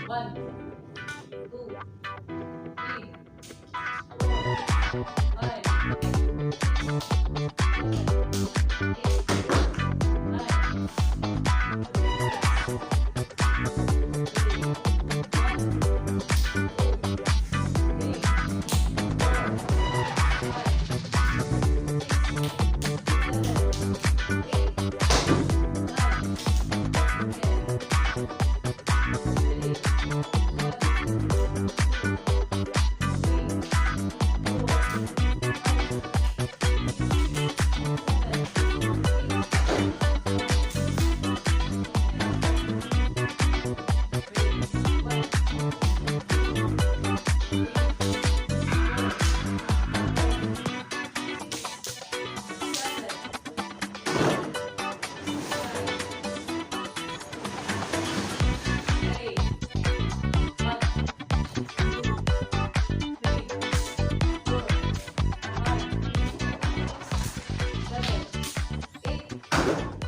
One, two, three, four, five, seven, eight, nine, three, one, two, three, four, five, six, seven, eight, nine, 10. Ready? One, two, three, four, five, six, seven, eight, nine, 10. Ready? One, two, three, four, five, six, seven, eight, nine, ready? One, two, three, four, five, six, seven, eight,